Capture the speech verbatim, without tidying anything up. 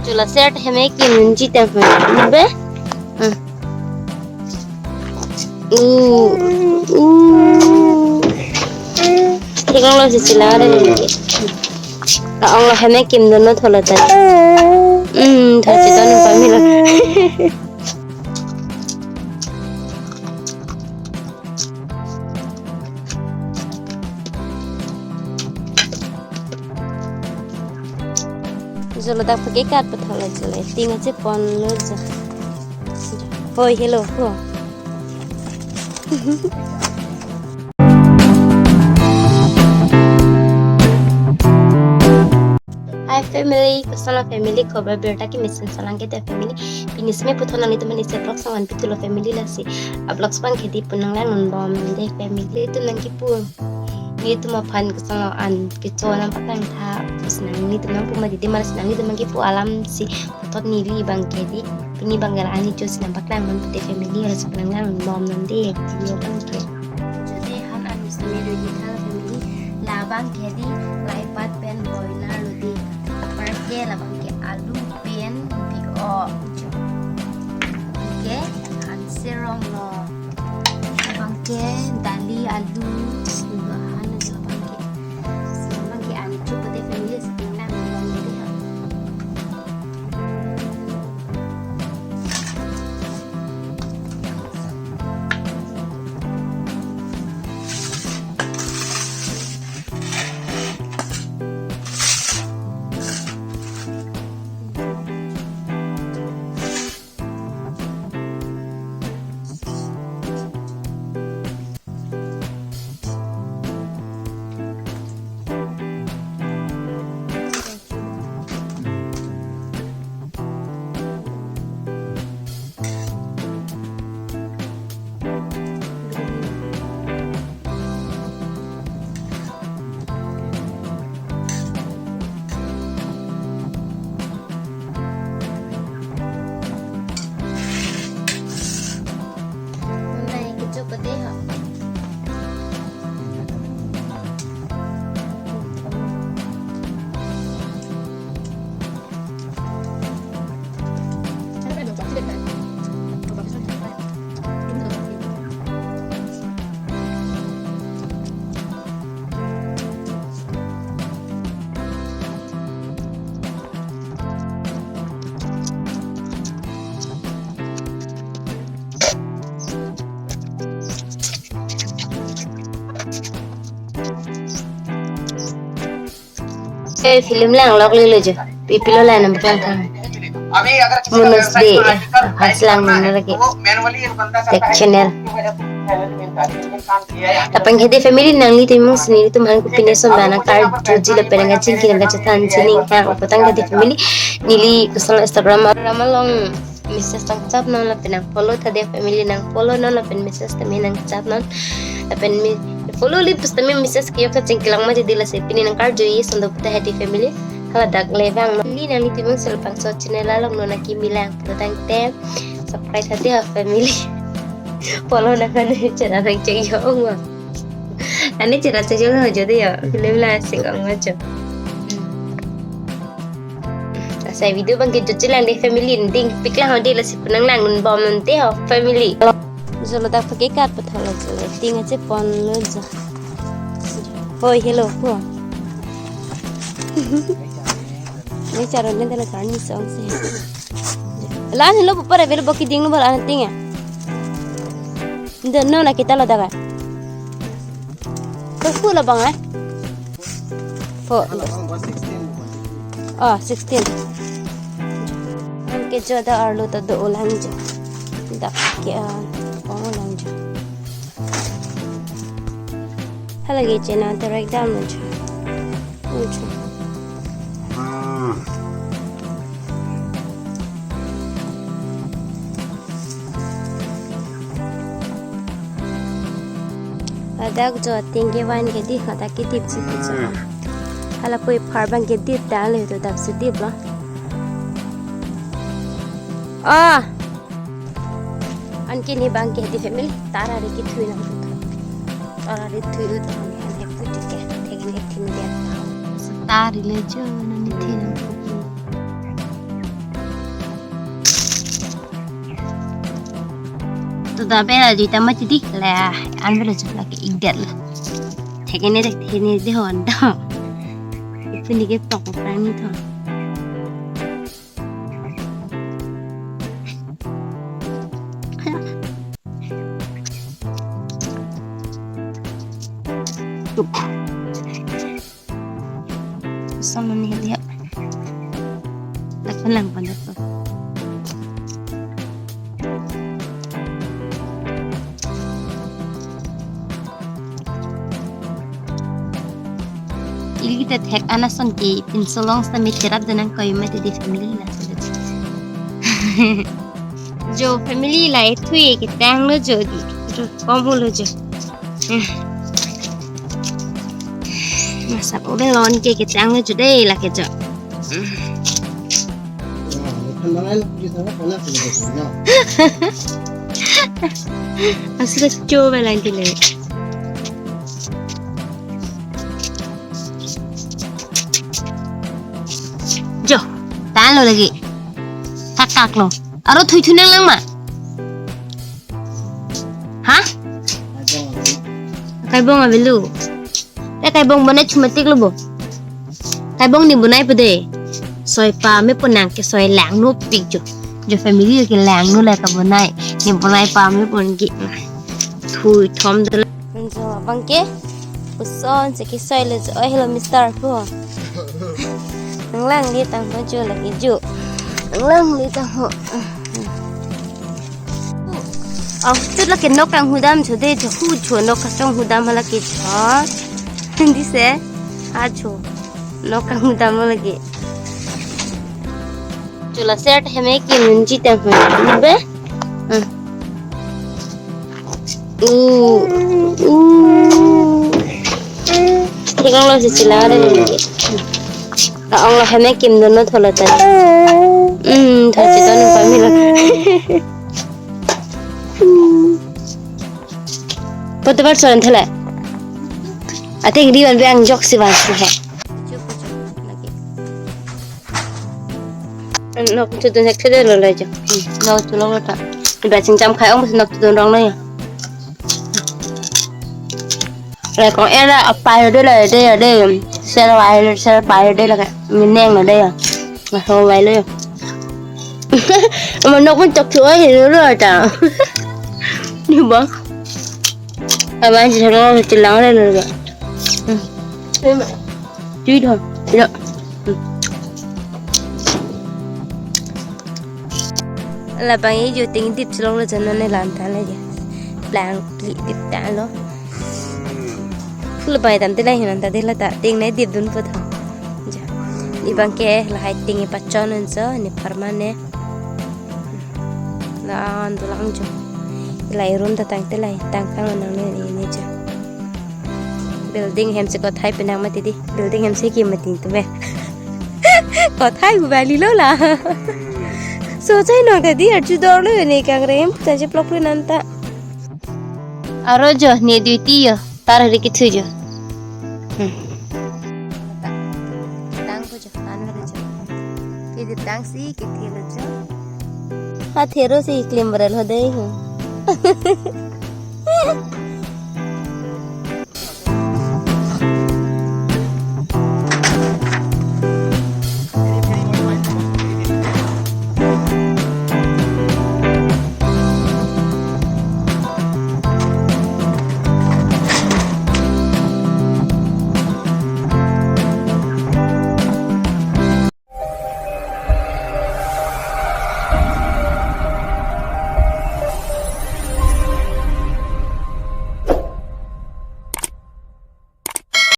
Chula set heme kim nunji tang hoi. Be? Hmm. Uh, uh. Thik ong lo si chila re ni. Ka ong lo heme kim dono tholo ta. Hmm, tho si dono pamilo. Jolo dak pake kat pathang le jolo. Ting ache pon lo ja. Hoi, hello, ho. Hi family, koson lo family, khobor birta kemesen selang ke te family. Pini seme puthot nanglitum aphan isi vlog song an pithulo family lasi. A vlogs abang ke di pu nanglang non bom de family. Itum nangkipu. Nelitum aphan koson lo an kecho nangpaklang tha. Terus nanglitum nangpu mati di malas nanglitum nangkipu alam si puthot neli abang ke di. Pini abang ke la ani cho si nangpaklang non pute family, lasi pu nanglang non bom non de. Video abang ke. Jodi han an bisa me do di thal family. Labang ke di, lai pat pen boiler lo di. Apar ke labang ke alu pen bi-o. Ke han serong lo. Labang ke dali alu. Labang ke. Labang ke an chup de family sebenarnya labang ke di. Eh, film lang lok lilo jo. Pipilo la nam kang kang. Munus de. Haslang mana lagi. Tech channel. Lapen ke di family nanglitum mung si nelitum aphan kopine som bana kar juji lapen nangkachingki nangkachethan jining hang upatang ke di family neli koson lo Instagram along message nangchap non lapen nang follow tha de family nang follow non lapen message tame nangchap non lapen me follow li pusitame message kejok kachingki lang ma jadi lasi pini nangkarju ye sondok ta hadi family hala dak le bang non ni nanglitum mung selpang so channel along non nangkimi lang putangte subscribe tha de family follow nang kan channel nang chek yo ong wa ani channel chek yo lo jo de yo film la sik ong wa jo. Asai video abang ke juji lang de family ding pik lang de lasi pu nanglang non bom non te ho family. Jolo dak pake kat pathang lo jolo ting ache pon lo ja. Hoi hello ho. Ni charo ne dala karni song se. Lan hello pupar avel boki ding lo bal an ting ya. Ndo no na kita lo daga. Ko fu lo bang eh. Po. Oh, sixteen. Ke jo da arlo ta do ulang jo. Dak ke ah, ko ulang jo. Halagi chena direct dam jo. Jo. Ladak jo ating kevan ke di ladak kedip si pi jo. Hala pui phar abang kedip ta le to dak si dip lo. Ah. Anke ne abang ke di family tara ri kethui nang. Tara ri thui ut ne an ek pui ke thek ne thim dia. Tara ri le jo nang ne thui nang. To da bela di ta mati di la an bela chok la ke igdet la. Thekene dek thekene de hon do. Ipu ni ke pok pok ni tho. Sama ni dia. Tak kenang pada tu. Ili ta thek an ason ke pinsolong sa me cherap danang koi mati di family la. Jo family la ethu ye ketang lo jo di. Jo kom lo jo. Hmm. Masak oven lon ke ketang lo jo de la ke jo. Hmm. Asli cho ba lang ke le. Jo, tan lo lagi. Kakak lo. Aro thui thui nang lang ma. Ha? Kaibong avelo. Eh, kaibong bonai chumatik lo bo. Kaibong ni bonai pede. Soi pa me ponang ke soi lang no pik jo. Jo family ke lang no le ka bonai. Ni bonai pa me pon ki. Thui thom de. Jo abang ke. Puson se ki soi le jo. Oh, hello, mister po. Nang lang li tang ho jo lagi jo. Nang lang li tang ho. Aw, chut lake nok kanghudam chode, cho hu cho nok kachonghudam halake cho. Hindi se, ha cho. Nok kanghudam lake. Chula set heme ki munji tem ho. Be? Ah. Uh, uh. Thekang lo si chila re. Ka ong lo heme kim dono tholo ta. Hmm, tho chi dono pa mi lo. Pote bar soran thela. Ate gri ban bang jok si ban si hai. Nok chudun hek chede lo lo jo. Nok chulong lo ta. Ba chingcham khai ong nok chudun rong na ya. Re kong era apai de la de de. Ser vai ser pai de la ka. Mineng lo de ya. Nga ho vai lo. Ama nok pun chok chu ai lo ta. Ni ba. Ama si lo chilang le lo. Tui thon. Ilo. Labang e jo ting dip chelong lo jan ne lan ta le je. Plang pli dip ta lo. Full bai tam te lai hinan ta de la ta ting ne dip dun po tha. Ja. Ibang ke lahai ting ipachon un so ni permanent. La an dolang jo. Lai room ta tang te lai tang tang nang ne ne ja. Building hem si kothai penang mati di. Building hem si kim mati tu me. Kothai bu bali lo la. So chai nong ta di arju dor lo ne kang rem ta je plok lo nan ta. Aro jo ne duty yo. Tar hari kithu jo. Hmm. Tang ko jo, tan hari jo. Kidi tang si kidi lo jo. Ha thero si klim beral ho dei.